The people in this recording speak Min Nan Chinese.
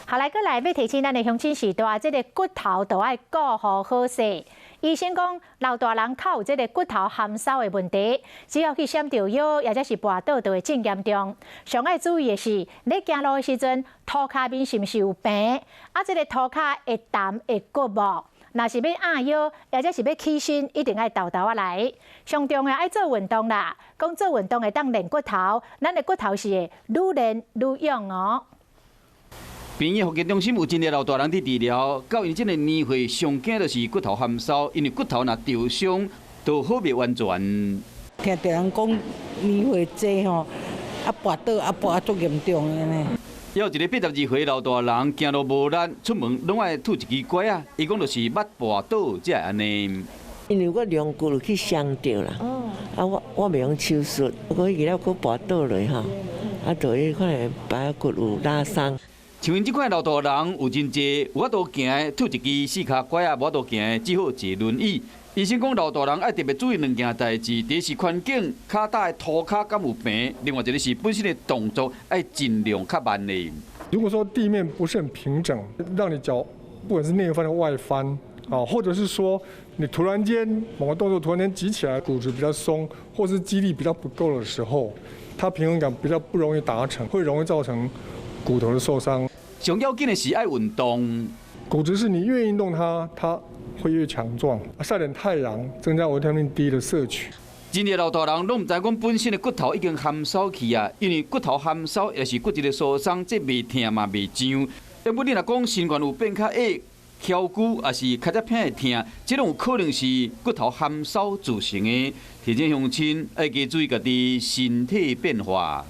好，來閣來欲提醒咱的鄉親序大，這个骨頭都愛顧予好勢。醫生講，老大人較有這个骨頭含梢的問題，只要去閃著腰，抑者是跋倒，就會真嚴重。上愛注意的是，你行路的時陣，塗跤面是毋是有平？啊，這个塗跤會澹會骨無？若是欲壓腰，抑者是欲起身，一定愛沓沓仔來。上重要愛做運動啦，講做運動會當練骨頭，咱的骨頭是會愈練愈勇哦。病院復健中心有真濟老大人佇治療，到𪜶這个年歲，上驚就是骨頭含梢，因為骨頭若受傷，就好袂完全。聽著人講年歲濟吼，啊跋倒啊跋啊足嚴重的呢。猶有一个82歲老大人行路無力，出門攏愛拄一支拐仔，伊講就是捌跋倒才會按呢。因為我龍骨有去傷著啦，啊我袂用手術，我彼了閣跋倒落吼，啊就彼可能排骨有拉傷。像𪜶這款老大人有真濟，有法度行拄一支四跤拐仔，無法度行只好坐輪椅。醫生講老大人愛特別注意兩件代誌，第一是環境，跤踮的塗跤敢有平；另外一個是本身的動作愛盡量較慢的。如果說地面不是很平整，讓你腳不管是內翻或外翻啊，或者是說你突然間某個動作突然間舉起來，骨質比較鬆，或是肌力比較不夠的時候，它平衡感比較不容易達成，會容易造成骨頭的受傷。上要緊的是愛運動，骨質是你越運動它，它會越強壯。曬點太陽，增加維他命 D 的攝取。真濟老大人攏毋知講本身的骨頭已經含梢去啊，因為骨頭含梢抑是骨質的疏鬆，這袂疼嘛袂脹。但不你若講身懸有變較矮、翹骨，抑是跤脊骿會疼，這攏有可能是骨頭含梢造成的。提醒鄉親愛加注意家己身體變化。